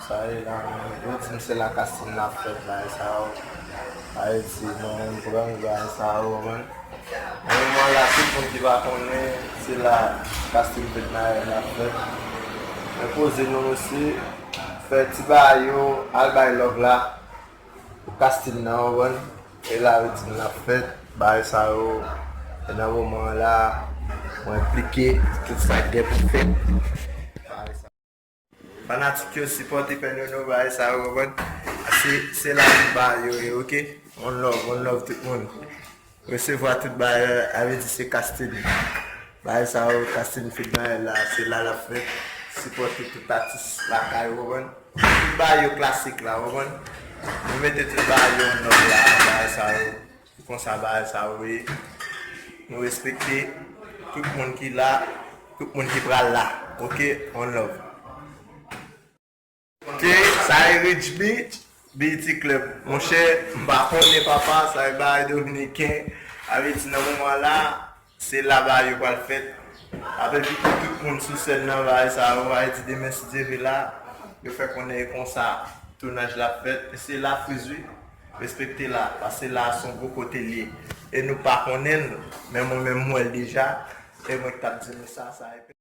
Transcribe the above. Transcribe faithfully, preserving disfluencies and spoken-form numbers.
Sa e la menm, yo di m se la kastin la fèt, bagay sa yo. Sa vle di, mwen menm pran bagay sa yo, ou konprann? Nan moman la, tout moun ki pa konnen, se la kastin fèt, bagay la fèt. Mwen poze nou osi, fè ti bagay yo, al bay love la. Pou kastin nan, ou konprann? E la yo di m l ap fèt, bagay sa yo. E nan moman an la, mwen enplike tout sa k gen pou fèt. Bagay sa. Fanatik yo, sipòte Pè Nono, bagay sa yo, ou konprann? Se, se la tout bagay yo ye, oke? One love, one love tout moun. Resevwa tout bagay, sa vle di se kastin. Bagay sa yo, kastin fèt bagay la, se la l ap fèt. Sipòte tout atis lakay, ou konprann? Tout bagay yo klasik la, ou konprann? Nou mete tout bagay yo nan la, bagay sa yo. Se konsa bagay sa yo ye. Nou respekte tout moun ki la, tout moun ki pral la. Oke, one love. Oke, sa e Rich Beach, Beauty Club. Monchè, m pa konnen papa, sa e bagay dominiken. Sa vle di nan moman la, se la bagay yo pral fèt. Apre pitit tout moun sou sèn nan, bagay sa yo, sa vle di demen si Dye vle la, yo fè konnen e konsa tounaj la ap fèt. E se la Friz wi, respekte la, paske la se yon gwo kote l ye. E nou pa konnen l, men mwen menm m wè l deja, e mwen ki t ap di nou sa, sa e